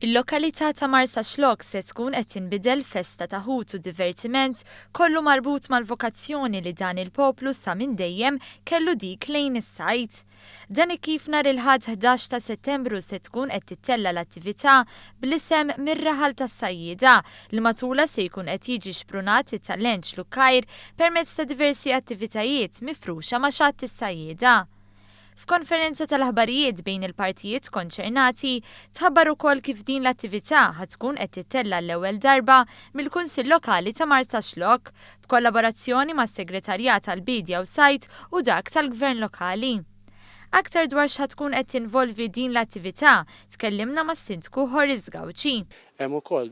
Il-lokalità ta' Marsaxlokk se tkun qed tinbidel f'festa ta' ħut u divertiment kollu marbut mal-vokazzjoni li dan il-poplu sa minn dejjem kellu dik lejn is-sajd. Dan hekk kif nhar il-Ħadd 11 ta' Settembru se tkun qed tittella' l-attività bl-isem Mir-Raħal tas-Sajjieda li matulha se jkun qed jiġi xprunat it-talent Xlukkajr permezz ta' diversi attivitajiet mifruxa ma' xatt is-sajjieda. F'konferenza tal-aħbarijiet bejn il-partijiet konċernati, tħabbar ukoll kif din l-attività ħa tkun qed tittella' għall-ewwel darba mill-Kunsill Lokali ta' Marsaxlokk, b'kollaborazzjoni mas-Segretarjat għall-Biedja u Sajd u dak tal-Gvern Lokali. Aktar dwar x'ħa tkun qed tinvolvi din l-attività, tkellimna mas-Sindku Horace Gauci. Hemm ukoll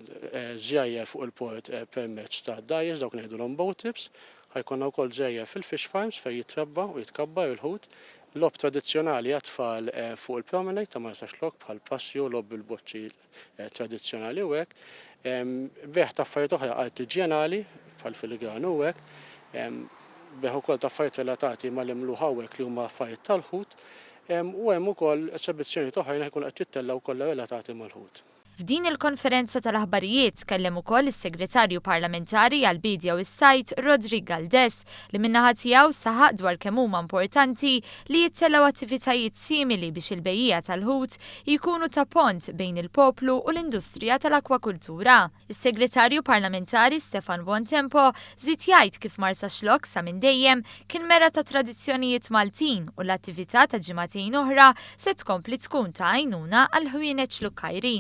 żjajjar fuq il-port permezz ta' dgħajjes, dawk ngħidulhom boat trips. Ħa jkollna wkoll żjajjar fil-fish farms fejn jitrabba u jitkabbar il-ħut. Logħob tradizzjonali għat-tfal fuq il-promenade ta' Marsaxlokk bħal passju, logħob bil-boċċi tradizzjonali u hekk. Bejgħ ta' affarijiet oħra artiġjanali bħal filigran u hekk. Bejgħ ukoll ta' affarijiet relatati mal-imluħa u hekk li huma affarijiet tal-ħut. U hemm ukoll esebizzjonijiet oħrajn li ħajkunu qed jittellgħu kollha relatati mal-ħut. F'din il-konferenza tal-aħbarijiet tkellem ukoll is-Segretarju Parlamentari għall-Biedja u s-Sajd Roderick Galdes li min-naħa tiegħu saħaq dwar kemm huma importanti li jittellgħu attivitajiet simili biex il-bejjiegħa tal-ħut jkunu ta' pont bejn il-poplu u l-industrija tal-akwakultura. Is-Segretarju Parlamentari Stefan Buontempo żied jgħid kif Marsaxlokk sa minn dejjem kien mera ta' tradizzjonijiet Maltin u l-attività ta' ġimagħtejn oħra se tkompli tkun ta' għajnuna għall-ħwienet Xlukkajri.